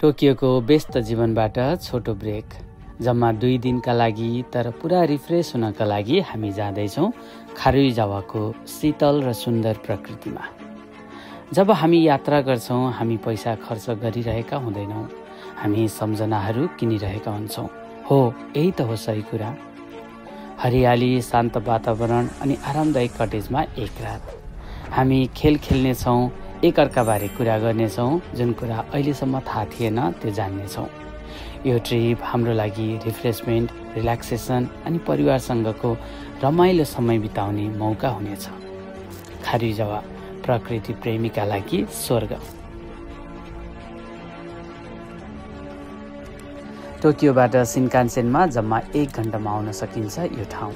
टोकियोको व्यस्त जीवनबाट छोटो ब्रेक, जम्मा 2 दिनका लागि तर पुरा रिफ्रेश हुनका लागि हामी जाँदैछौँ खारुइजावाको शीतल र सुन्दर प्रकृतिमा। जब हामी यात्रा गर्छौँ हामी पैसा खर्च गरिरहेका हुँदैनौँ, हामी सम्झनाहरू किनिरहेका हुन्छौँ। हो, यही त हो सही कुरा। हरियाली, शान्त वातावरण अनि आरामदायक कटेजमा एक रात हामी खेल खेल्नेछौँ, एकअर्काबारे कुरा गर्नेछौँ, जुन कुरा अहिलेसम्म थाहा थिएन त्यो जान्नेछौँ। यो ट्रिप हाम्रो लागि रिफ्रेसमेन्ट, रिल्याक्सेसन अनि परिवारसँगको रमाइलो समय बिताउने मौका हुनेछ। खारुइजावा प्रकृति प्रेमीका लागि स्वर्ग। टोकियोबाट सिन्कान्सेनमा जम्मा 1 घण्टामा आउन सकिन्छ यो ठाउँ।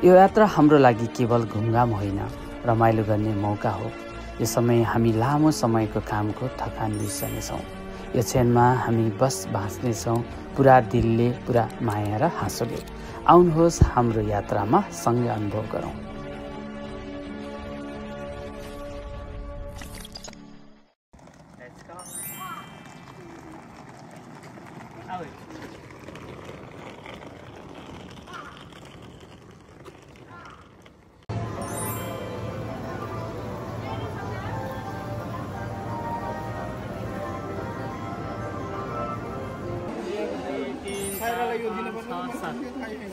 यो यात्रा हाम्रो लागि केवल घुमघाम होइन, रमाइलो गर्ने मौका हो। यो समय हामी लामो समयको कामको थकान बिर्सनेछौँ। यो क्षणमा हामी बस बाँच्नेछौँ, पुरा दिलले, पुरा माया र हाँसोले। आउनुहोस् हाम्रो यात्रामा सँगै अनुभव गरौँ।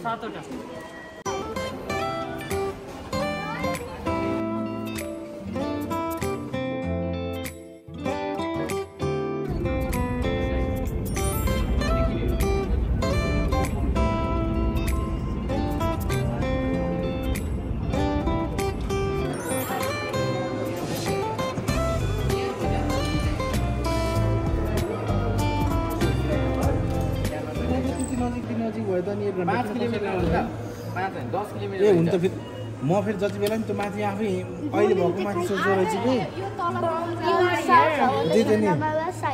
सातवटा ए हुन्छ फेरि म फेरि जति बेला नि त्यो माथि आफै अहिले भएको माथि सोच्दो रहेछ कि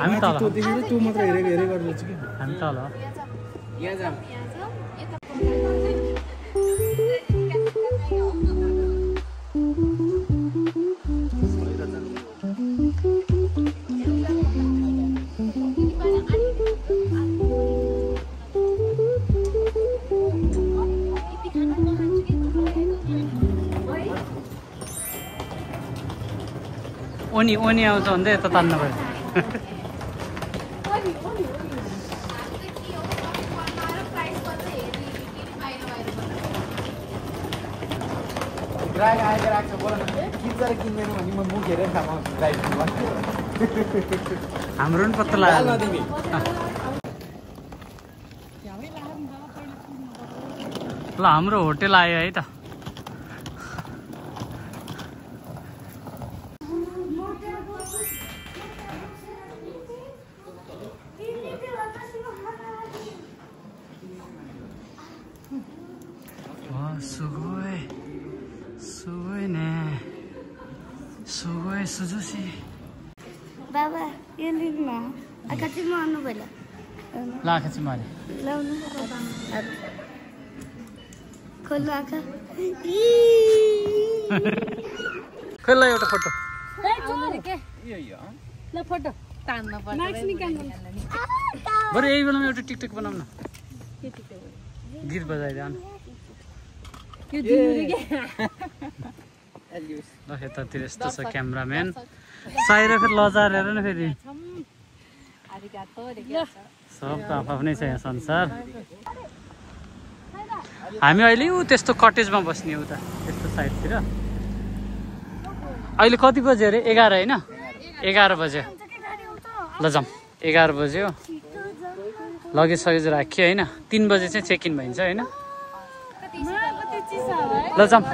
हामी त्यो देखेर त्यो मात्र हेरेको गर्दो रहेछ कि हामी तल ओनी आउँछ भन्दै यता तान्न भयो। हाम्रो पनि पत्ता लाग्यो ल। हाम्रो होटेल आयो है त। बाबा यो लिनमा आकाची मार्नु पहिला लाखाची मारे लाउनु खोल्नु आँखा खोल्ला एउटा फोटो ल फोटो तान्न पर्छ बरु यही बेलामा एउटा टिकटक बनाऊ न, गीत बजाइदियो ल। यतातिर यस्तो छ क्यामराम्यान साइर फेरि लजार हेर न फेरि सबको आफ्नै छ यहाँ संसार। हामी अहिले त्यस्तो कटेजमा बस्ने उता त्यस्तो साइडतिर। अहिले कति बज्यो अरे? 11 होइन? 11 बज्यो। ल जाऊँ, 11 बज्यो। लगेज सगेज राख्यो होइन, 3 बजे चाहिँ चेक इन भइन्छ होइन? ल जाऊँ।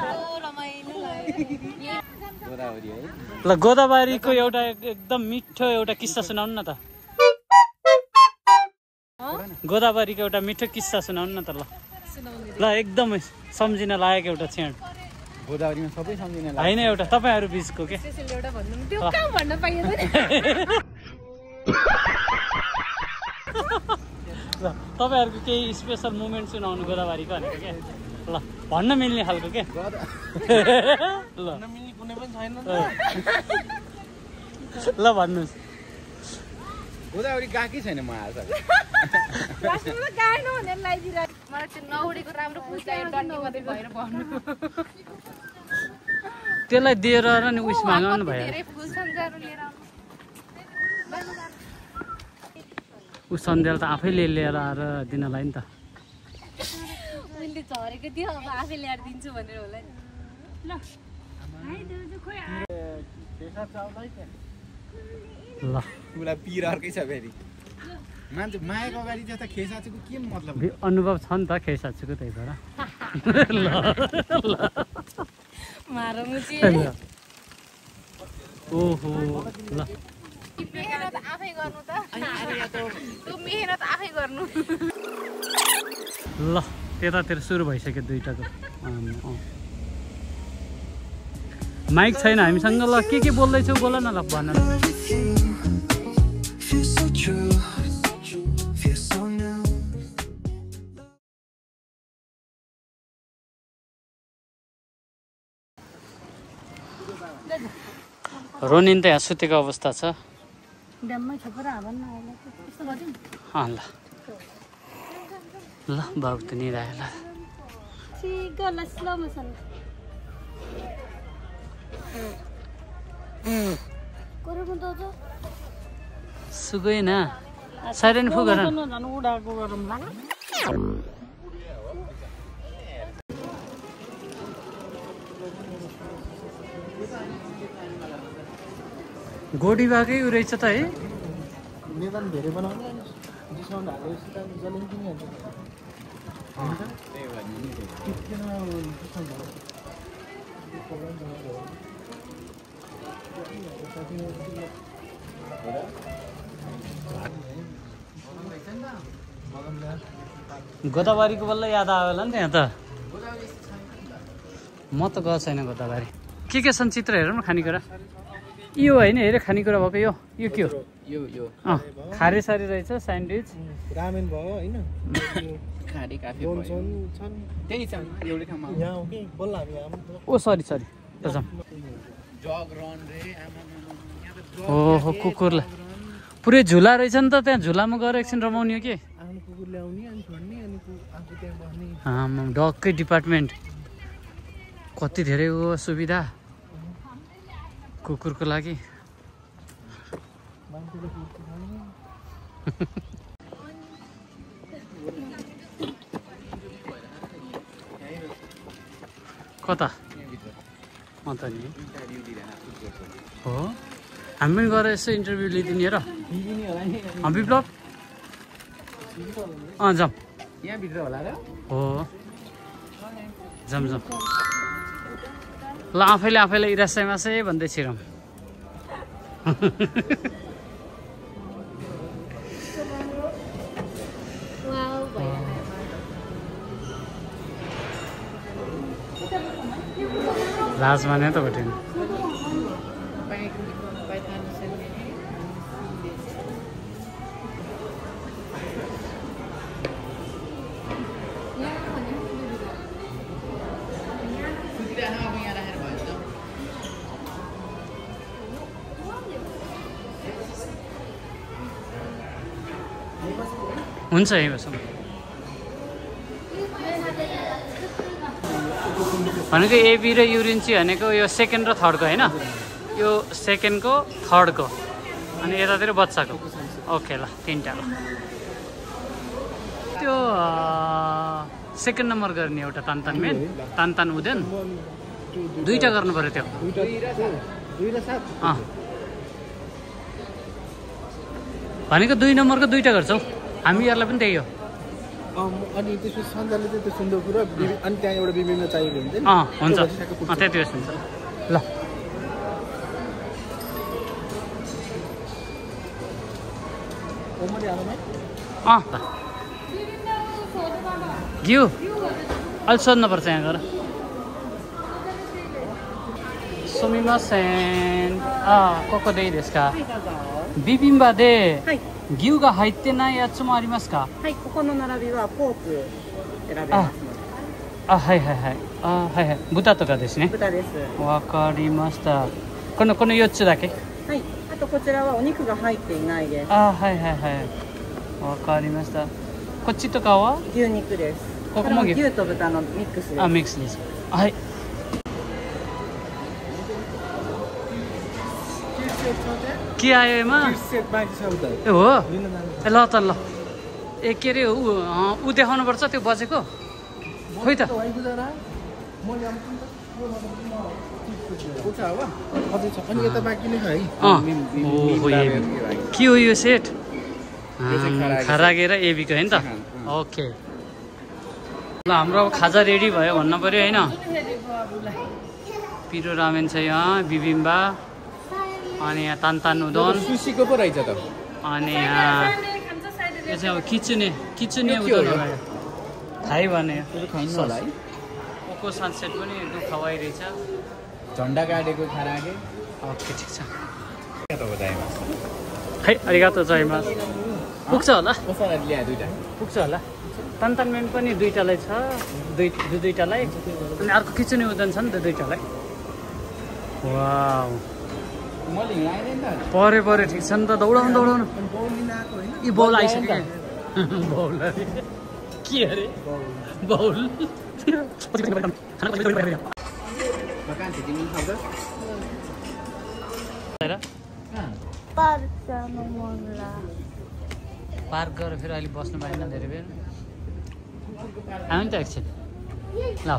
ल गोदावरीको एउटा एकदम मिठो एउटा किस्सा सुनाउनु न त। गोदावरीको एउटा मिठो किस्सा सुनाउनु न त। ल एकदमै सम्झिन लायक एउटा क्षण। गोदावरीमा सबै सम्झिन लायक होइन, एउटा तपाईँहरू बिचको के ल तपाईँहरूको केही स्पेसल मुमेन्ट सुनाउनु गोदावरीको भनेको क्या। ल भन्न मिल्ने खालको के। ल कुनै पनि छैन ल भन्नुहोस्। गोदावरी गएकै छैन म आज लास्टमा त गाएन भनेर लगाइदिरहेको मलाई त्यो नउडेको राम्रो फुल चाहियो डन्डी मात्रै भएर भन्नु त्यसलाई दिएर र नि उस मागाउनु भयो धेरै फुल सन्जाहरू लिएर आउनु उ सन्देल त आफैले लिएर आएर दिनलाई नि त उनले झरेको थियो अब आफै ल्याएर दिन्छु भनेर होला नि ल ल उसलाई पिर अर्कै छ फेरि मान्छे मायाको अगाडि जस्तो खेसाचुको के मतलब अनुभव छ नि त खेसाचुको त्यही भएर ल ल मारो मुची ओहो ल मेहनत आफै गर्नु त त्यो मेहनत आफै गर्नु ल त्यतातिर सुरु भइसक्यो दुईटाको माइक छैन हामीसँग ल के बोल्दैछौ बोल न ल भन न रोनिन त यहाँ सुतेको अवस्था छ ड्याममै छोपेर हावन नआउला त्यस्तो गर्दिन ल ल बाबु त निरायो ल ठीक गर्ला स्लो मोसन कोरेको त सुगेन साइरन फुगर झन् उडाको गरौँ ला गोडी बाकै उ रहेछ त है नेतान धेरै बनाउने डिस्काउन्ट हालेपछि त जलिन किन गोदावरीको बल्ल याद आयो होला नि त्यहाँ त म त गएको छैन गोदावरी के छन् चित्र हेरौँ न खानेकुरा यो होइन हेर खानेकुरा भएको यो के हो यो खारे सारी रहेछ स्यान्डविच रामेन भयो होइन खाडी काफी छन् त्यही छ एउटै ठाउँमा यहाँ हो कि बोल्ला हामी आम ओ सरी जग रन रे ओहो कुकुरलाई पुरै झुला रहेछ नि त त्यहाँ झुलामा गएर एकछिन रमाउने हो कि आफ्नो कुकुर ल्याउने अनि छोड्ने अनि आफू त्यहाँ बस्ने डगकै डिपार्टमेन्ट कति धेरै हो सुविधा कुकुरको लागि मान्छेले कुकुर खाने कता अन्त नि हो हामी पनि गएर यसो इन्टरभ्यू लिइदिने र विप्लव जाउँ यहाँभित्र होला र हो जाउँ जाउँ ल आफैले इरासै मासै भन्दै छिरौँ लाज माने त बटेन हुन्छ यही बसौँ भनेको एबी र युरिन चाहिँ भनेको यो सेकेन्ड र थर्डको होइन यो सेकेन्डको थर्डको अनि यतातिर बच्चाको ओके ल तिनवटा ल त्यो सेकेन्ड नम्बर गर्ने एउटा तानतान मेन तानतान हुँदैन दुईवटा गर्नु पऱ्यो त्यो भनेको 2 नम्बरको 2टा गर्छौ हामीहरूलाई पनि त्यही हो अनि त्यसपछि सञ्जालले चाहिँ त्यो सुन्दर कुरा अनि त्यहाँ एउटा विभिन्न चाहिएको हुन्छ नि हुन्छ त्यति होस् हुन्छ ल घिउ अलि सोध्नुपर्छ यहाँ गएर सुमिमासेन कोでいいですかビビンバで牛が入ってないやつもありますかはい、ここの並びはポーク選べますので。はいはいはいはいはい豚とかですね豚です。わかりましたこの4つだけはい、あこちらはお肉が入っていないです。あ、はいはいはい。わかりました。こっちとかは牛肉です。ここも牛。牛と豚のミックスです。あ、ミックスです。はい。के आयो एमा सेट बाँकी छ उता ए हो लिन जानु ल त ल ए के अरे ऊ देखाउनु पर्छ त्यो बजेको खोइ त मैले उता हो अझै छ अनि यता बाँकी नै छ है के हो यो सेट खरागे र एबीको होइन त ओके ल हाम्रो अब खाजा रेडी भयो भन्न पर्यो होइन पिरो रामेन छ यहाँ बिबिम्बा अनि यहाँ तान उदन सुसीको पो रहेछ त अनि यहाँ यो चाहिँ अब किचुने उदन लगायो थाहै भने खाइनु होला है ओको सनसेट पनि एकदम खवाइरहेछ झन्डा गाडेको खरागे ओके ठिक छ खै अरिगातो जयमास पुग्छ होला कसरी ल्याए दुईटा पुग्छ होला तानमेन पनि दुईटालाई छ दुईटालाई अनि अर्को किचुने उदन छ नि त दुईटालाई वाउ मैले हिँडाएन नि त परे ठिक छ नि त दौडाउनु यी बौल आइसक्यो बौल के अरे बौल पार्क गरेर फेरि अहिले बस्नु पाएन धेरै बेर हामी त एकछिन ल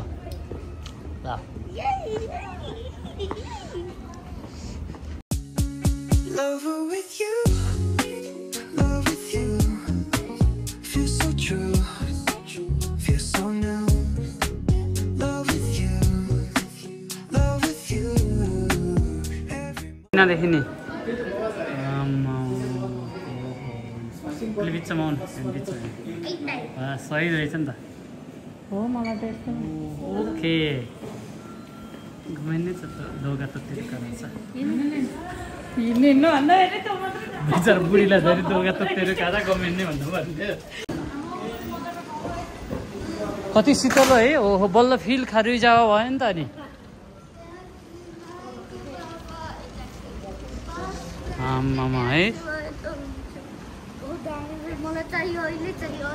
Lover with you, love with you, feels so true, feels so new. Love with you, love with you. देखि नि बिचमा आउनु सही रहेछ नि त हो मलाई त्यस्तो ओके घुमाइने छ त दोगा त त्यो कराउँछ हिँड्नु भन्दा बिचार बुढीलाई धेरै दोगा त तेरो काँदा गमेन्ने भन्नु भन्थ्यो कति शीतल है ओहो बल्ल फिल खारुई जावा भयो नि त अनि आमामा है मलाई चाहियो अहिले चाहियो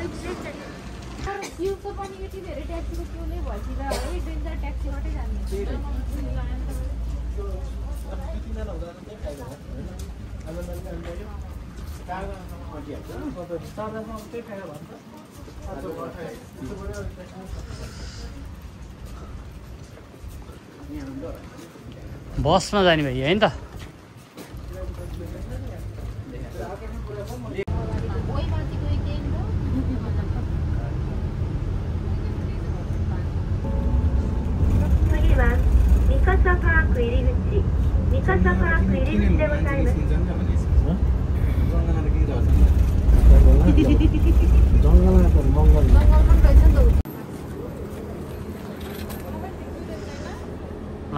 पनि यति धेरै ट्याक्सीको त्यो नै भइदिएर है डेन्जर ट्याक्सीबाटै जाने बसमा जाने भयो होइन त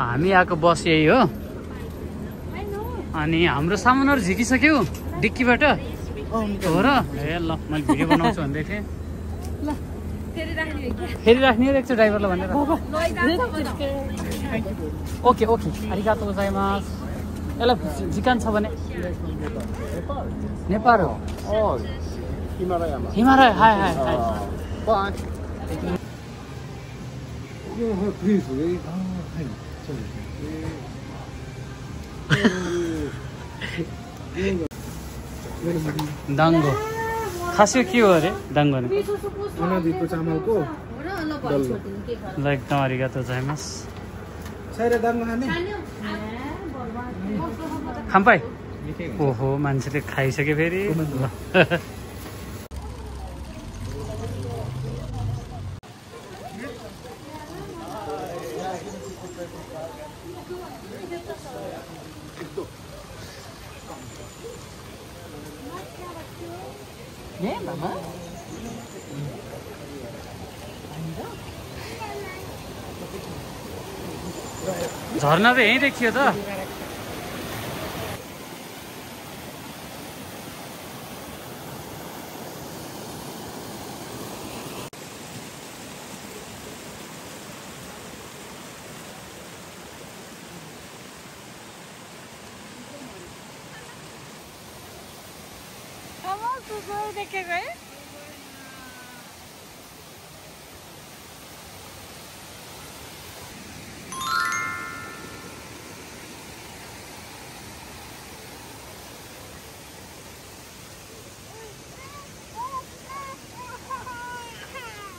हामी आएको बस यही हो अनि हाम्रो सामानहरू झिकिसक्यो डिक्कीबाट हो र ए ल मैले भिडियो बनाउँछु भन्दै थिएँ फेरि राख्ने हो एकचोटि ड्राइभरलाई भनेर ओके आरिगातो गोजाइमास यसलाई झिकान छ भने नेपाल हो हिमालय हाय डाङ्गो खास के हो अरे डाङ्गो अनादिको चामलको ल एकदम अरिगातो गोजाइमास खाम्पाई ओहो मान्छेले खाइसक्यो फेरि झर्ना त यहीँ देखियो त देखेको है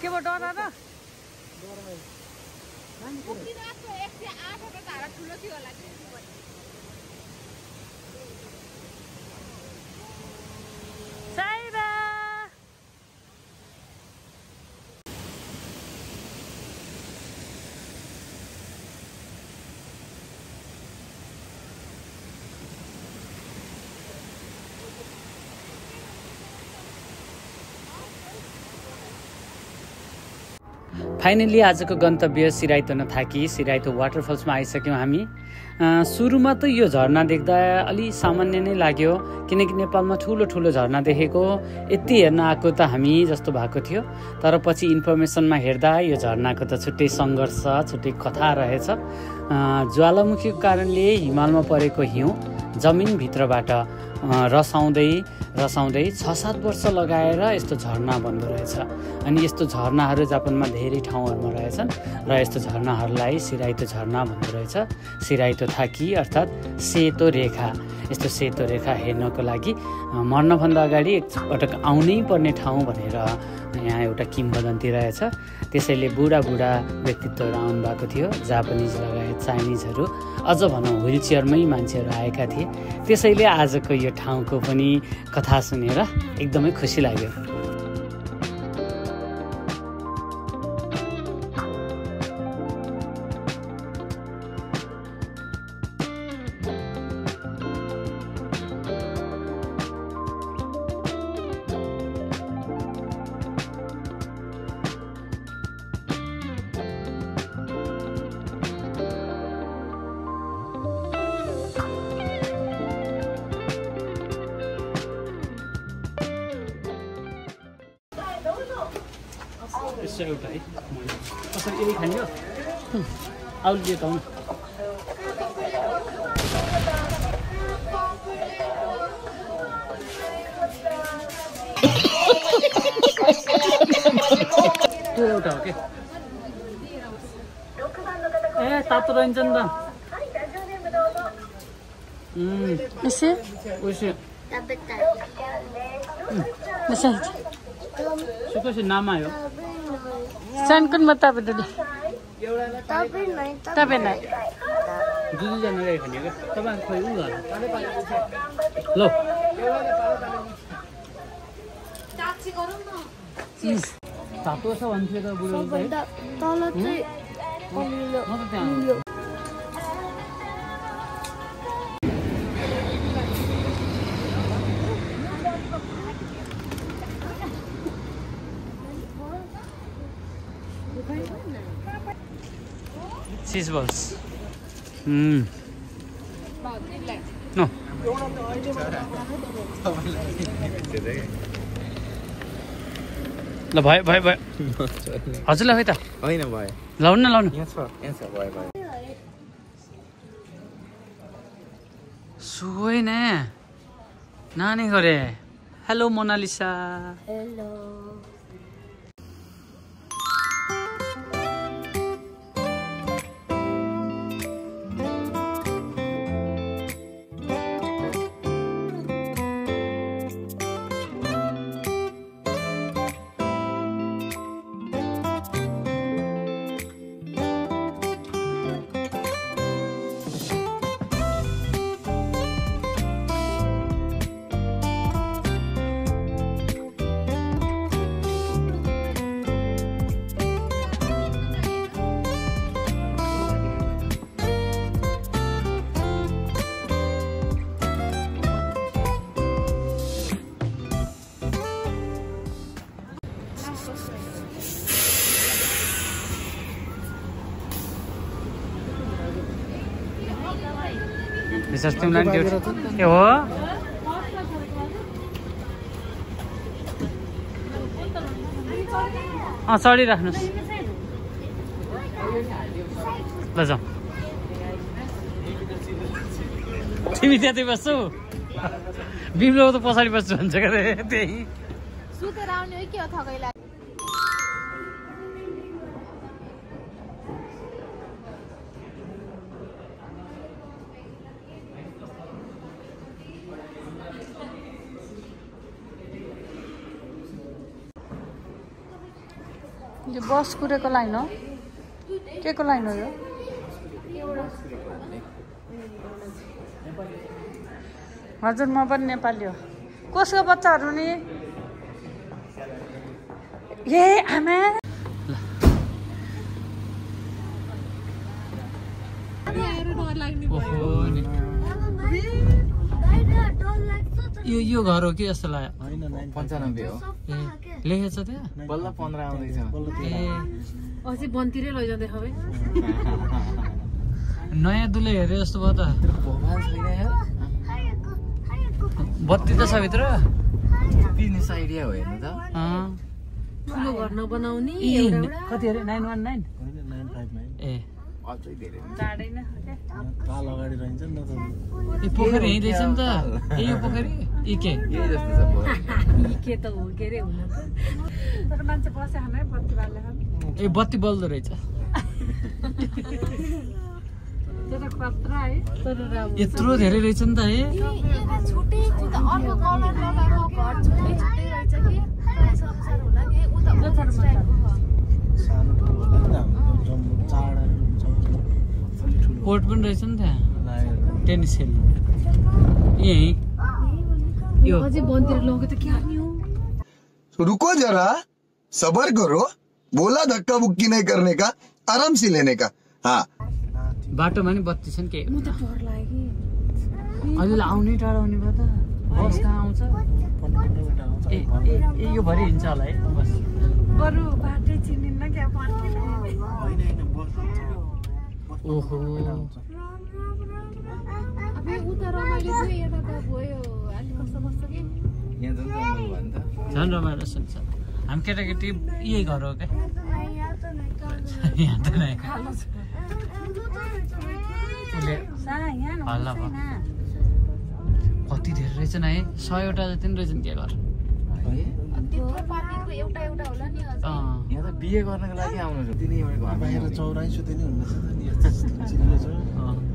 के भयो डर र साइबा फाइनली आजको गन्तव्य सिराइतो नथाकी सिराइतो वाटरफल्समा आइसक्यौँ हामी। सुरुमा त यो झरना देख्दा अलि सामान्य नै लाग्यो, किनकि नेपालमा ठुलो ठुलो झरना देखेको, यति हेर्न आएको त हामी जस्तो भएको थियो। तर पछि इन्फर्मेसनमा हेर्दा यो झरनाको त छुट्टै सङ्घर्ष, छुट्टै कथा रहेछ। ज्वालामुखीको कारणले हिमालमा परेको हिउँ जमिनभित्रबाट रसाउँदै 6-7 वर्ष लगाएर यस्तो झरना बन्दो रहेछ। अनि यस्तो झरनाहरू जापानमा धेरै ठाउँहरूमा रहेछन् र यस्तो झरनाहरूलाई सिराइतो झरना भन्दो रहेछ। सिराइतो थाकी अर्थात् सेतो रेखा। यस्तो सेतो रेखा हेर्नको लागि मर्नभन्दा अगाडि एकपटक आउनै पर्ने ठाउँ भनेर यहाँ एउटा किम्बदन्ती रहेछ। त्यसैले बुढा व्यक्तित्वहरू आउनुभएको थियो, जापानिज लगायत चाइनिजहरू, अझ भनौँ व्हिल चेयरमै मान्छेहरू आएका थिए। त्यसैले आजको यो ठाउँको पनि कथा सुनेर एकदमै खुसी लाग्यो। यसो एउटा है कसरी यही खाने हो आउलिए त त्यो एउटा हो के ए तातो रहन्छ नि त यसो सुकसे नाम आयो सानकुन मत बदले तपाईँ नै दुईजना गए खाने क्या तपाईँ खोइ उ घर ल तातो छ भन्थ्यो त बुढो तल चाहिँ cheese balls. No. ल भयो हजुरलाई खै त होइन भयो लाउनु न सुगोइ न नानी गरे हेलो मोनालिसा हेलो तिमीलाई ए हो चढिराख्नुहोस् ल जाउँ तिमी त्यतै बस्छौ बिम्लो त पछाडि बस्छु भन्छ के त्यही सुतेर आउने हो के हो थकै लाग्यो यो बस कुरेको लाइन हो के को लाइन हो यो हजुर म पनि नेपाली हो कसको बच्चाहरू नि ए आमा यो घर हो कि जस्तो लाग्यो 95 हो ए लेखेछ त्यहाँ बल्ल 15 आउँदैछ ए अझै बनतिरै लैजाँदै खबै नयाँ दुले हेरे जस्तो भयो त भगवान छैन यार बत्ती त छ भित्र बिजनेस आइडिया हो हेर्नु त ठुलो घर नबनाउने कति अरे 919 ए अझै धेरै जाँदैन काल अगाडि रहन्छ नि त ए पोखरी यही रहेछ नि त ए यो पोखरी ए के यही जस्तो छ के त हो के रे हुन त तर मान्छे बसे खाने बत्ती बाल्ने ए बत्ती बल्दो रहेछ तर खतरा है तर राम्रो यत्रो धेरै रहेछ नि त है छुट्टै अर्को कलर लगाएको घर छुट्टै छुट्टै रहेछ कि संसार होला नि उता सानो ठुलो होला नि हाम्रो जम्मू चाडहरू हुन्छ कोर्ट पनि रहेछ नि त्यहाँ टेनिस खेल्नु यही यो अझै बनतिर लगे त क्या नि हो रुको जरा सबर करो बोला धक्का बुक्की नहीं करने का आराम से लेने का हाँ बाटोमा नि बत्ती छ नि के म त डर लाग्यो अहिले आउनै टाढो आउने भयो त बस कहाँ आउँछ 15 मिनेट आउँछ ए यो भरि हिँड्छ होला है बस बरु बाटै चिनिन्न क्या होइन बस ओहो अब उता रमाइलो थियो यता त भयो अलि कस्तो कस्तो के यहाँ जुन जङ्गल भयो नि त झन् रमाइलो सुन्छ हामी केटाकेटी यही घर हो क्या यहाँ त नै उसले हल्ला भयो कति धेरै रहेछ न है 100वटा जति नि रहेछ नि त्यो घर त्यत्रो पार्किङको एउटा एउटा होला नि अझै यहाँ त बिहे गर्नको लागि आउनु छ तिनी एउटा घर बाहिर चौराइ सुते नि हुन्न नि यस्तो चिल्लो छ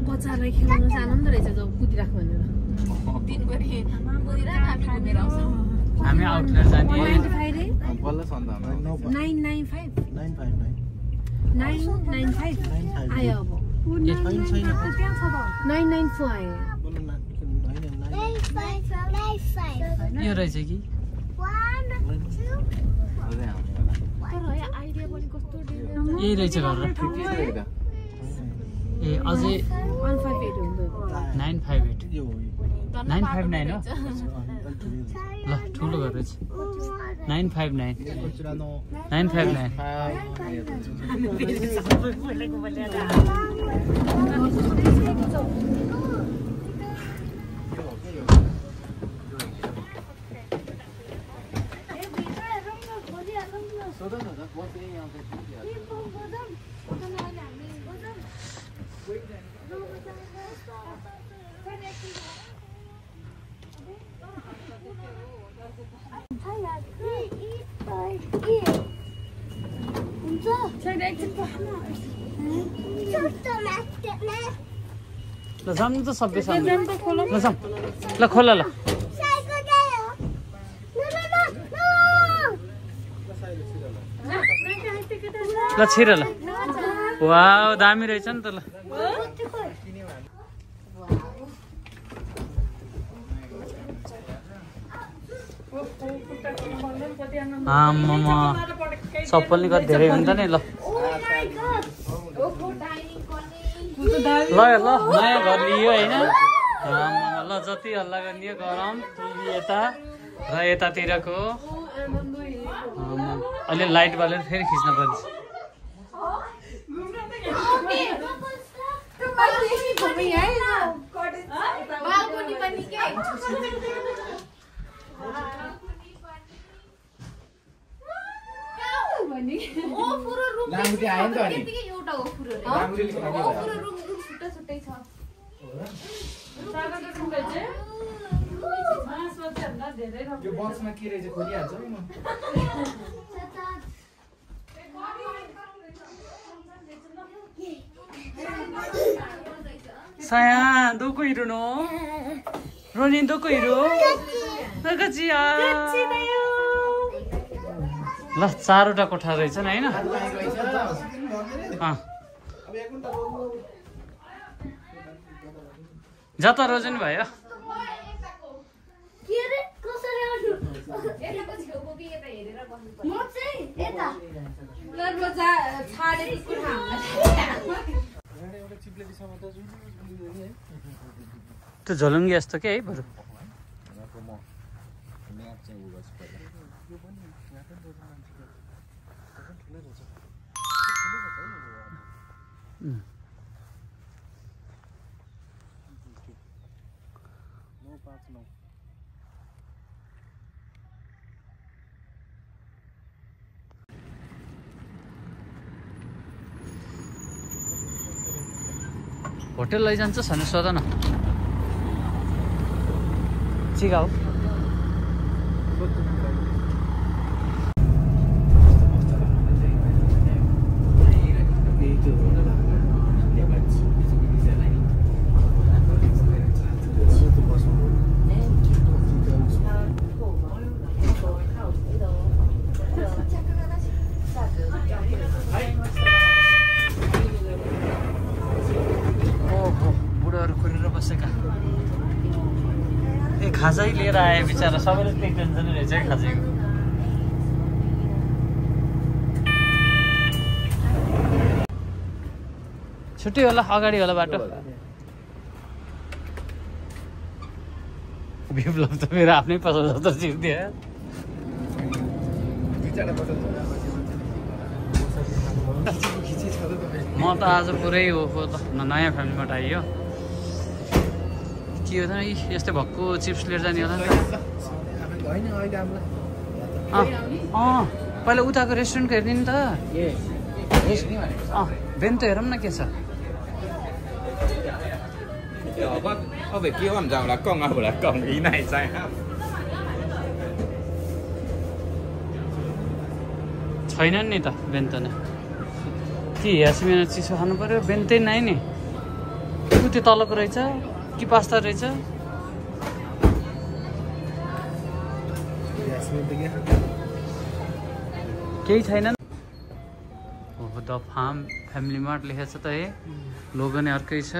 बच्चालाई खेलाउन चाहिँ आनन्द रहेछ जब कुदिराख भनेर दिनभरि कुदिरहेको हामी घुमेर आउँछौँ हामी आउटलेट जाने बल्ल सन्त हाम्रो 995 959 995 आयो अब 994 आयो बोल्नु न होइन यो रहेछ कि अझै आउने तर यहाँ आइडिया पनि कस्तो डेन्जर यही रहेछ घर र ए अझै 158 हुँदो 958 यो हो 959 हो ल ठुलो घर रहेछ 959 959 ल जाम त सबै सामने ल जाम ल खोला ल ल छिर ल वाउ दामी रहेछ नि त ल आम्मामा सप्पल नि कति धेरै हुन्छ नि ल ल ल नयाँ घर लियो होइन ल जति हल्ला गर्ने गरम टिभी यता र यतातिरको अहिले लाइट बालेर फेरि खिच्न पर्छ लामुटी आयो नि त अनि एउटा हो फुरो लामुटीले खाने भयो रुम छुट्टै छुट्टै छ बक्समा चाहिँ हामीलाई धेरै राम्रो यो बक्समा के रहेछ खोलिहाल्छ नि म Sayang, doko iru no? Ronin doko iru? Nagachi ya. ल 4 वटा कोठा रहेछन् हैन? जता रोजन भयो के रे कसरी आउनु यता पछि गएको कि यता हेरेर बस्नु पर्छ म चाहिँ यता रोजा छाडेको कुरा त्यो झलुङ्गे जस्तो के है बरु होटल लैजान्छ भने सोध न चिगाउ खाजै लिएर आए बिचारा सबैले त्यही टेन्सन रहेछ है खाजैको छुट्टी होला अगाडि होला बाटो विप्लव त मेरो आफ्नै पसल जस्तो चिर्दियो म त आज पुरै हो त नयाँ फ्यामिलीबाट आइयो के हो त यस्तै भक्कु चिप्स लिएर जाने होला नि त पहिला उताको रेस्टुरेन्टको हेर्ने नि त बेन त हेरौँ न के छ छैनन् नि त बेन त नै के यासमिन चिसो खानु पर्यो बेन त्यही नै नि त्यो तलको रहेछ कि पास्ता रहेछ केही छैन ओहो द फार्म फ्यामिली मार्ट लेखेको छ त है लोगो नै अर्कै छ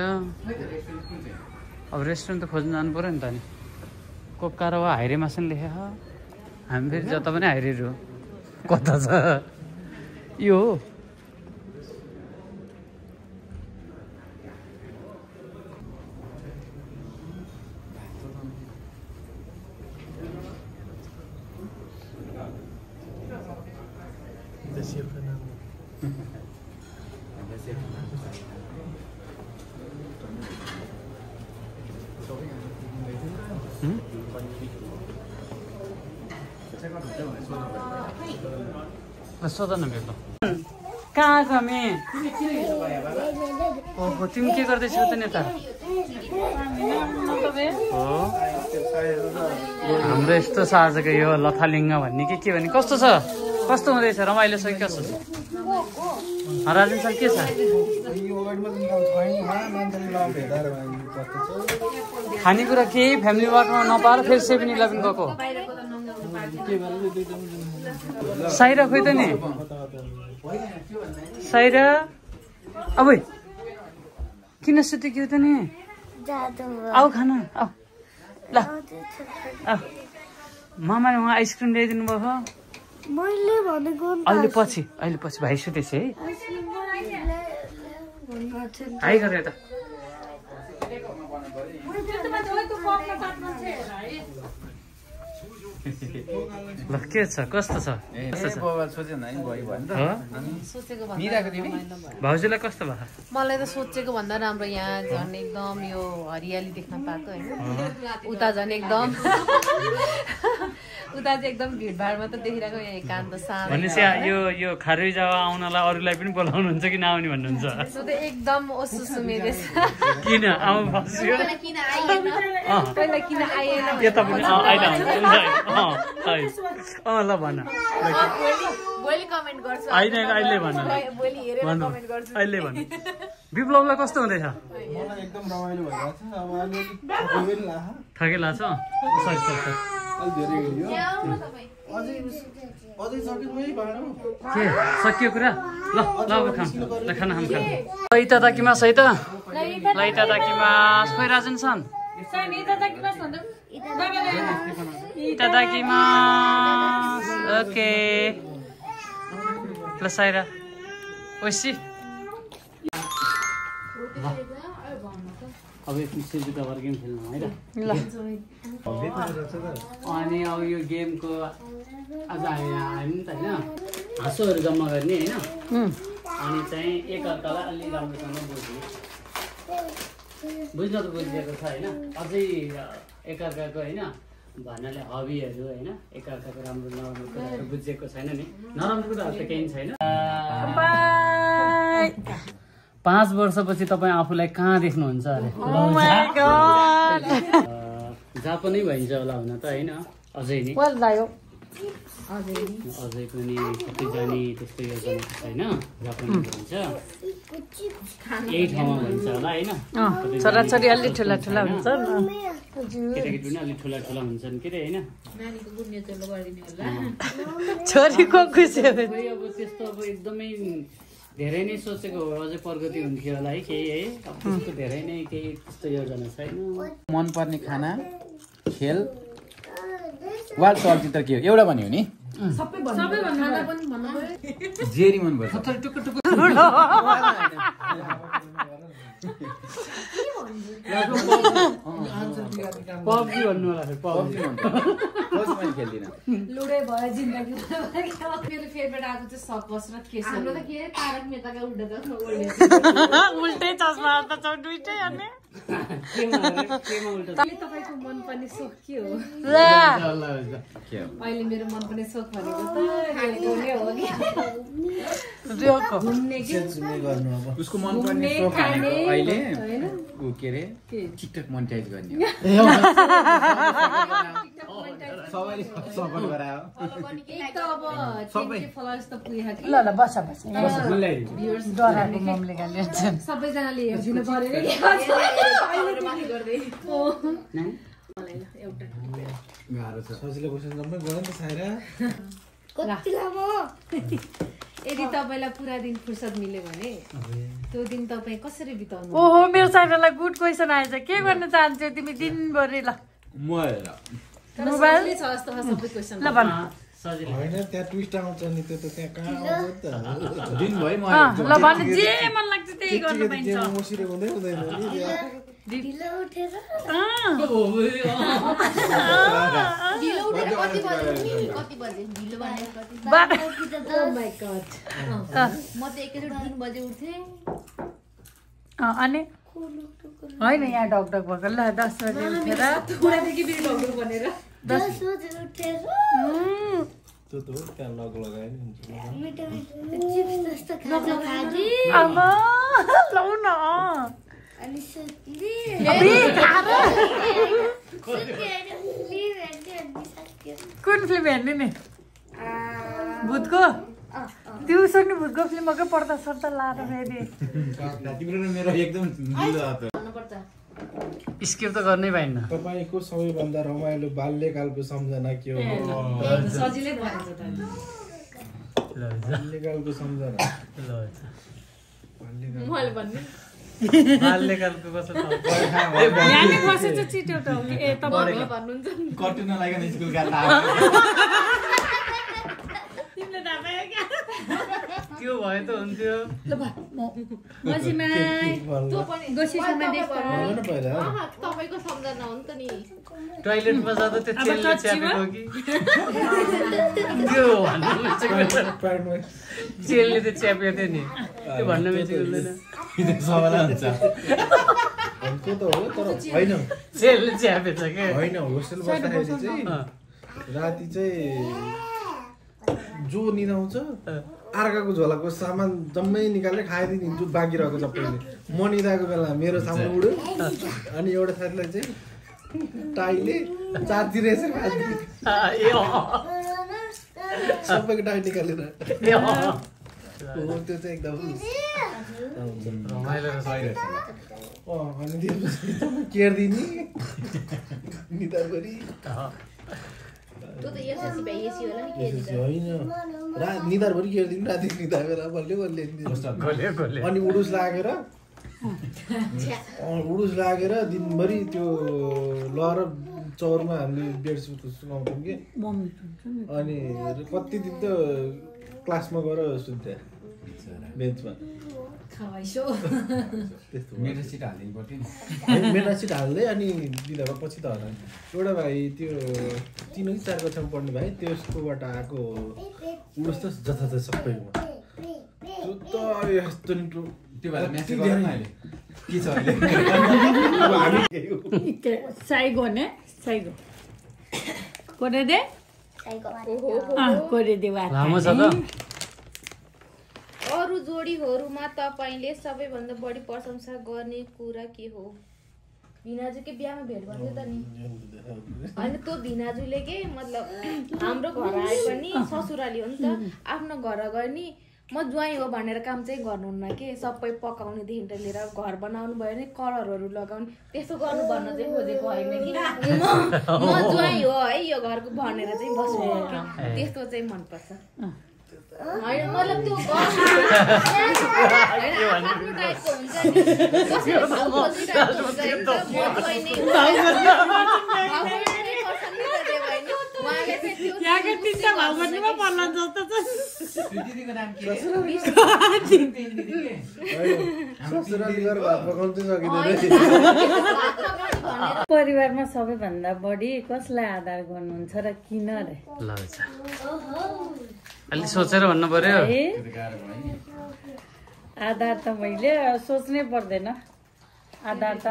अब रेस्टुरेन्ट त खोज्नु जानु पर्यो नि त नि कोक्का र वा हाइरे मासु नि लेखेको हामी फेरि जता पनि हाइरेहरू कता छ यो हो सोध न भेट्नु कहाँ हामी ओहो तिमी के गर्दैछौ त नेता हो हाम्रो यस्तो छ आजको यो लथालिङ्ग भन्ने के भन्ने कस्तो छ कस्तो हुँदैछ रमाइलो छ कि कस्तो छ राजन सर के छ खानेकुरा केही फ्यामिली मार्टमा नपाएर फेरि 7-11 गएको साइरा खोइ त नि साइरा अब किन सुतेको त नि आऊ खाना आऊ ल मामाले उहाँ आइसक्रिम ल्याइदिनु भयो अहिले पछि भाइ सुतेछ है हाई गरेर त ल के छ कस्तो छ भाउजूलाई कस्तो भयो मलाई त सोचेको भन्दा राम्रो यहाँ झन् एकदम यो हरियाली देख्न पाएको होइन उता झन् एकदम उता चाहिँ एकदम भिडभाड मात्र देखिरहेको यहाँ एकान्त शान्त भनेपछि यो खारुई जावा आउनलाई अरूलाई पनि बोलाउनुहुन्छ कि नआउने भन्नुहुन्छ? सो त एकदम ओसुसु मेरो किन आउनु पर्यो? किन आइएन पहिला किन आइएन यता पनि आइला ल भन भोलि कमेन्ट गर्छु अहिले भन भोलि हेरेर कमेन्ट गर्छु अहिले भन विप्लवलाई कस्तो हुँदैछ? मलाई एकदम रमाइलो भइरहेको छ अब अलिअलि ठगै लाग्छ सरी अलि धेरै गयो अझै सकिँदै भएन के सकियो कुरा ल ल खाना सहित ताकिमा सहित लैता ताकिमा खोइ राजन सन ताकिमा ओके ल साइरा ओसी अब एकछिन सिजुका गेम खेल्नु है ल अनि अब यो गेमको आज हामी त होइन हाँसोहरू जम्मा गर्ने होइन अनि चाहिँ एकअर्कालाई अलि राम्रोसँग बुझ्न त बुझिएको छ होइन अझै एकअर्काको होइन भन्नाले हबीहरू होइन एकअर्काको राम्रो नराम्रो कुराहरू बुझिएको छैन नि नराम्रो कुराहरू त केही छैन 5 वर्षपछि तपाईँ आफूलाई कहाँ देख्नुहुन्छ अरे जापानै भइन्छ होला हुन त होइन अझै नि अझै पनि कतै जाने त्यस्तो योजना छैन जापानै भइन्छ यही ठाउँमा भइन्छ होला होइन छोराछोरी अलि ठुला ठुला हुन्छ केटाकेटी पनि अलिक ठुला ठुला हुन्छन् के अरे होइन छोरीको खुसी अब त्यस्तो अब एकदमै धेरै नै सोचेको हो अझै प्रगति हुन्थ्यो होला है केही है अब त्यस्तो धेरै नै केही त्यस्तो योजना छैन मनपर्ने खाना खेल वा चलचित्र के हो एउटा भन्यो नि जेरी मन पर्छ पब्जी भन्नु होला पब्जी खेल्दिनँ लुडे भयो जिन्दगी मेरो फेभरेट आएको चाहिँ सकस र केसर हाम्रो त के तारक मेहताका उल्टै चस्मा त छ दुईटै अनि तपाईको मनपर्ने सोख के हो अहिले मेरो मनपर्ने सोख भनेको त घुम्ने के उसको मनपर्ने सोख भनेको अहिले उ के रे टिकटक मोनेटाइज गर्ने सबैले सपोर्ट गरायो एक त अब 10K फलोअर्स त पुगेको ल बस डराले ममले गाली सबैजनाले हेर्दिनु पर्यो सजिलो क्वेसन जम्मै गयो नि त साइरा यदि तपाईँलाई पुरा दिन फुर्सद मिल्यो भने त्यो दिन तपाईँ कसरी बिताउनु? ओहो मेरो साइडलाई गुड क्वेसन आएछ के गर्न चाहन्छौ तिमी दिनभरि ल मोबाइल छ जस्तो सबै क्वेसन ल भन होइन त्यहाँ ट्विस्ट आउँछ नि त्यो त त्यहाँ कहाँ आउँछ त दिन भयो म ल भन जे मन लाग्छ त्यही गर्न पाइन्छ मसिरे हुँदै हुँदैन नि ढिलो उठेर कति बजे ढिलो Oh my God. म त एकैचोटि 3 बजे उठ्थे अनि होइन यहाँ ढकढक भएको ल 10 बजे उठेर 10 बजे उठेर त्यो त त्यहाँ लग लगायो नि मिठो चिप्स जस्तो खाँदै आमा लौ न अनि सुत्ली कुन फिल्म हेर्ने नि भूतको दिउँसो नि भूतको फिल्मकै पर्दा सर्दा लाएर फेरि तिम्रो मेरो एकदम स्किप त गर्नै पाइन्न तपाईको सबैभन्दा रमाइलो बाल्यकालको सम्झना के हो सजिलै भन्छ त बाल्यकालको सम्झना मैले भन्ने बाल्यकालको कस्तो यहाँले बसेछ छिटो त ए तपाईले भन्नुहुन्छ कटिन लागेन स्कुल गएको तिमीले थाहा पायो क्या त्यो भए त हुन्थ्यो ल मसिमा त्यो पनि गोसीसँग देख्छ तपाईको सम्झना हो नि त नि टोयलेटमा जाँदा त्यो चेलले च्यापेको कि त्यो भन्नु चेलले त च्यापेको थियो नि त्यो भन्न मिल्छ सबैलाई हुन्छ त्यो त हो तर होइन चेलले च्यापेछ के होइन होस्टेल बस्दाखेरि चाहिँ राति चाहिँ जो निदाउँछ अर्काको झोलाको सामान जम्मै निकालेर खाइदिन्छु बाँकी रहेको सबैले म निदाएको बेला मेरो सामान उड्यो अनि एउटा साथीलाई चाहिँ टाइले चारतिर यसरी खाइदिन्छु सबैको टाइ निकालेर त्यो चाहिँ एकदम रमाइलो रहेछ अनि त्यसपछि केर्दिने निदार गरी होइन निदारभरि केर्दिनु राति निदाएर बल्ले अनि उडुस लागेर दिनभरि त्यो लहर चौरमा हामीले बेडसिट सुनाउँथ्यौँ कि अनि कति दिन त क्लासमा गएर सुन्थ्यो बेन्चमा मेरो सिट हालिदिनु पर्थ्यो मेरा सिट हाल्दै अनि दिँदा पछि त होला एउटा भाइ त्यो 3 कि 4 कक्षामा पढ्ने भाइ त्यसकोबाट आएको उडुस त जथातथ सबैमा त्यो त यस्तो नि त्यो भएर मेसेज गर्नु अहिले के छ अहिले साइगो ने साइगो कोरे दे कोरे दे बात लामो छ त अरू जोडीहरूमा तपाईले सबैभन्दा बढी प्रशंसा गर्ने कुरा के हो? भिनाजुकै बिहामा भेट गर्थ्यो त नि होइन त्यो भिनाजुले के मतलब हाम्रो घर आए पनि ससुराली हो नि त आफ्नो घर गए नि म ज्वाइँ हो भनेर काम चाहिँ गर्नुहुन्न के सबै पकाउनेदेखि लिएर घर बनाउनु भयो भने कलरहरू लगाउने त्यस्तो गर्नु भन्न चाहिँ खोजेको होइन कि म ज्वाइँ हो है यो घरको भनेर चाहिँ बस्नु कि त्यस्तो चाहिँ मनपर्छ होइन मतलब त्यो आफ्नो टाइपको हुन्छ परिवारमा सबैभन्दा बढी कसलाई आदर गर्नुहुन्छ र किन रे? अलि सोचेर भन्नु पर्यो आधार त मैले सोच्नै पर्दैन आधार त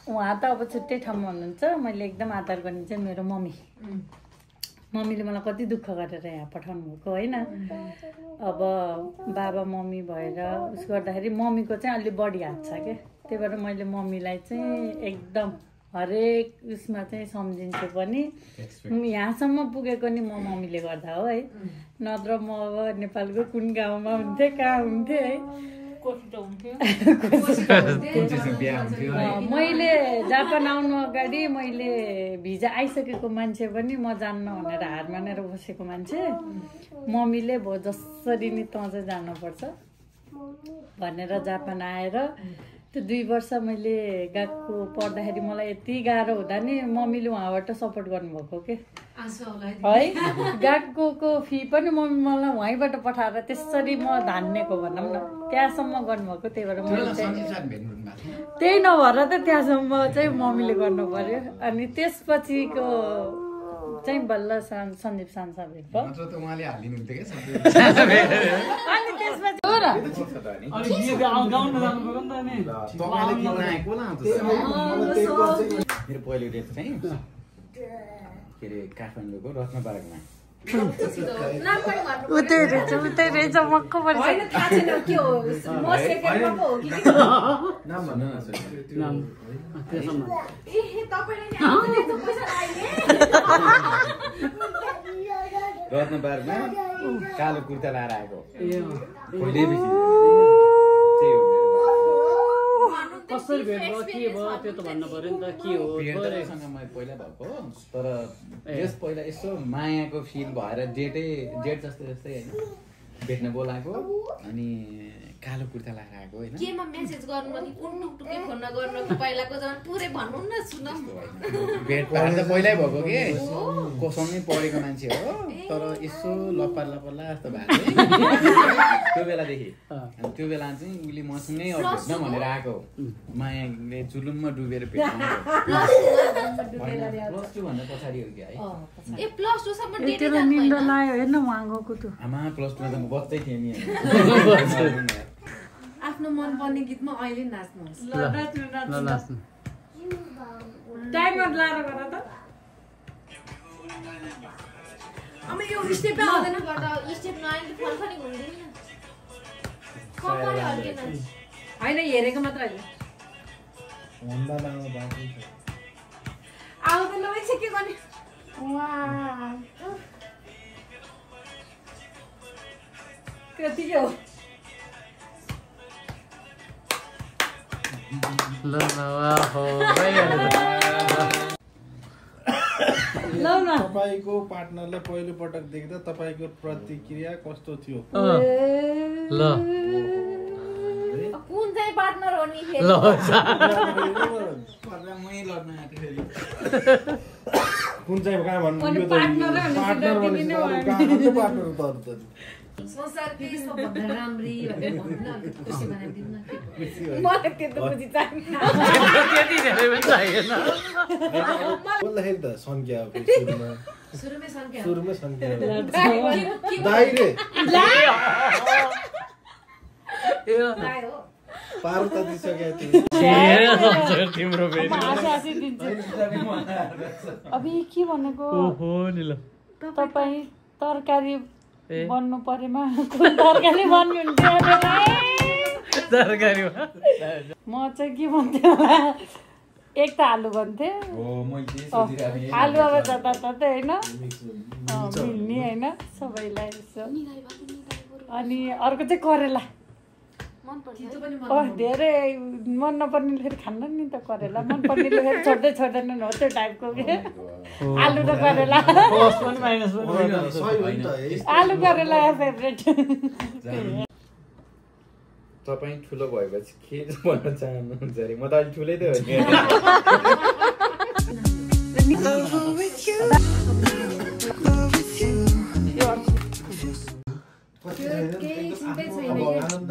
उहाँ त अब छुट्टै ठाउँमा हुनुहुन्छ मैले एकदम आदर गर्ने चाहिँ मेरो मम्मीले मलाई कति दुःख गरेर यहाँ पठाउनु भएको होइन अब बाबा मम्मी भएर उस गर्दाखेरि मम्मीको चाहिँ अलि बढी हात छ क्या त्यही भएर मैले मम्मीलाई चाहिँ एकदम हरेक उसमा चाहिँ सम्झिन्छु पनि यहाँसम्म पुगेको नि म मम्मीले गर्दा हो है नत्र म अब नेपालको कुन गाउँमा हुन्थेँ कहाँ हुन्थेँ है मैले जापान आउनु अगाडि मैले भिजा आइसकेको मान्छे पनि म जान्न भनेर हार मानेर बसेको मान्छे मम्मीले भयो जसरी नि तँ चाहिँ जानुपर्छ भनेर जापान आएर त्यो 2 वर्ष मैले गएको पढ्दाखेरि मलाई यति गाह्रो हुँदा नि मम्मीले उहाँबाट सपोर्ट गर्नुभएको के है गएको फी पनि मम्मी मलाई उहाँबाट पठाएर त्यसरी म धान्नेको भनौँ न त्यहाँसम्म गर्नुभएको त्यही भएर मैले त्यही नभएर त त्यहाँसम्म चाहिँ मम्मीले गर्नु पर्यो अनि त्यसपछिको चाहिँ बल्ल सन्दीप सान्सा भेट्यो अनि त्यसपछि मेरो पहिलो डेट चाहिँ के अरे काठमाडौँको रत्नपार्कमा उतै रहेछ मक्क पर्छ रत्नपार्कमा कालो कुर्ता लाएर आएको कसरी भेट भयो के भयो त्यो त भन्नु पर्यो नि त के हो सँग म पहिला भएको तर यस पहिला यसो मायाको फिल भएर जेठ जस्तै होइन भेट्न बोलाएको अनि कालो कुर्ता लगाएर आएको होइन केमा मेसेज गर्नु कि कुन टुकटुके फोन नगर्नु कि पहिलाको जमाना पुरै भन्नु न सुन भेट भएर त पहिल्यै भएको के कोसँगै पढेको मान्छे हो तर यसो लप्पर जस्तो भएको त्यो बेलादेखि अनि त्यो बेला चाहिँ उसले मसँगै भेट्न भनेर आएको मायाले जुलुममा डुबेर भेट्नु +2 भन्दा पछाडि हो कि है ए +2 सम्म डेट निन्द्रा लाग्यो हेर्न उहाँ गएको त आमा +2 मा त म बच्चै थिएँ नि आफ्नो मनपर्ने गीतमा अहिले नाच्नुहोस् टाइमर लाएर गर त अब यो स्टेप आउँदैन स्टेप नआए त फर्खनी घुम्दैन न कपाल हल्केन हैन हेरेको मात्र हैन भन्दा लामो बाँकी छ आउँदैन रहेछ के गर्ने वाह कति हो ल हो ल न तपाईको पार्टनरलाई पहिलो पटक देख्दा तपाईको प्रतिक्रिया कस्तो थियो ल कुन चाहिँ पार्टनर हो नि फेरि ल मै लड्न आएको फेरि कुन चाहिँ कहाँ भन्नु अनि यो त पार्टनर पार्टनर भनेपछि अरु कहाँको पार्टनर त अरु त संसारकै सबभन्दा राम्री भनेर भन्नु न अलिक खुसी बनाइदिनु न मलाई त्यस्तो बुझी चाहिन्छ त्यति धेरै पनि चाहिएन बोल्दाखेरि त सन्क्या हो सुरुमै संख्या सुरुमै सन्क्या हो के दाइरे लाइ हो पार त दिइसक्यो तिम्रो फेरि आशी दिन्छ अब के भनेको ओहो नि ल तपाईँ तरकारी बन्नु परेमा कुन तरकारी बन्नुहुन्थ्यो तरकारीमा म चाहिँ के भन्थेँ होला एक त आलु भन्थेँ हो मैले सोचिरहेको आलु अब जताततै होइन मिल्ने होइन सबैलाई यसो अनि अर्को चाहिँ करेला धेरै मन नपर्नेले फेरि खान्न नि त करेला मन पर्नेले फेरि छोड्दै छोड्दैनन् हो त्यो टाइपको के आलु र करेला प्लस पनि माइनस पनि सही हो नि त आलु करेला फेभरेट तपाईँ ठुलो भएपछि के भन्न चाहनुहुन्छ अरे म त अलि ठुलै त हो नि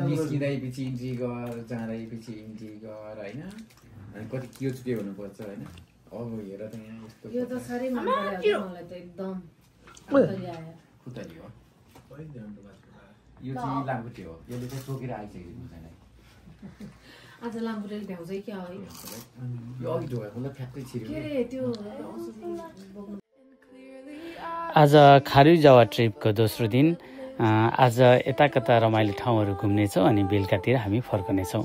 निस्किँदै पछि इन्ट्री गर जाँदै पछि इन्ट्री गर होइन अनि कति के हुनुपर्छ होइन अब हेर त यहाँ यस्तो यो त साह्रै मन पर्यो मलाई त एकदम खुतली आयो खुतली हो यो चाहिँ लामखुट्टे हो यसले चाहिँ चोकेर आइसकेको हुन्छ आज लाम्बुरेल भ्याउँछ क्या है यो अघि ढोकाको फ्याक्कै छिर्यो के रे त्यो आज खारुई जावा ट्रिपको दोस्रो दिन आज यता कता रमाइलो ठाउँहरू घुम्नेछौँ अनि बेलुकातिर हामी फर्कनेछौँ।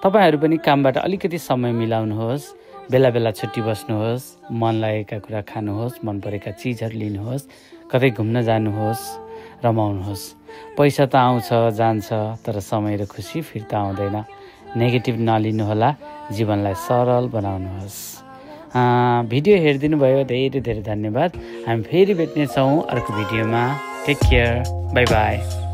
तपाईँहरू पनि कामबाट अलिकति समय मिलाउनुहोस्, बेला बेला छुट्टी बस्नुहोस्, मन लागेका कुरा खानुहोस्, मन परेका चिजहरू लिनुहोस्, कतै घुम्न जानुहोस्, रमाउनुहोस्। पैसा त आउँछ जान्छ, तर समय र खुसी फिर्ता आउँदैन। नेगेटिभ नलिनुहोला, जीवनलाई सरल बनाउनुहोस्। भिडियो हेरिदिनु भयो धेरै धेरै धन्यवाद। हामी फेरि भेट्नेछौँ अर्को भिडियोमा। Take care, bye by.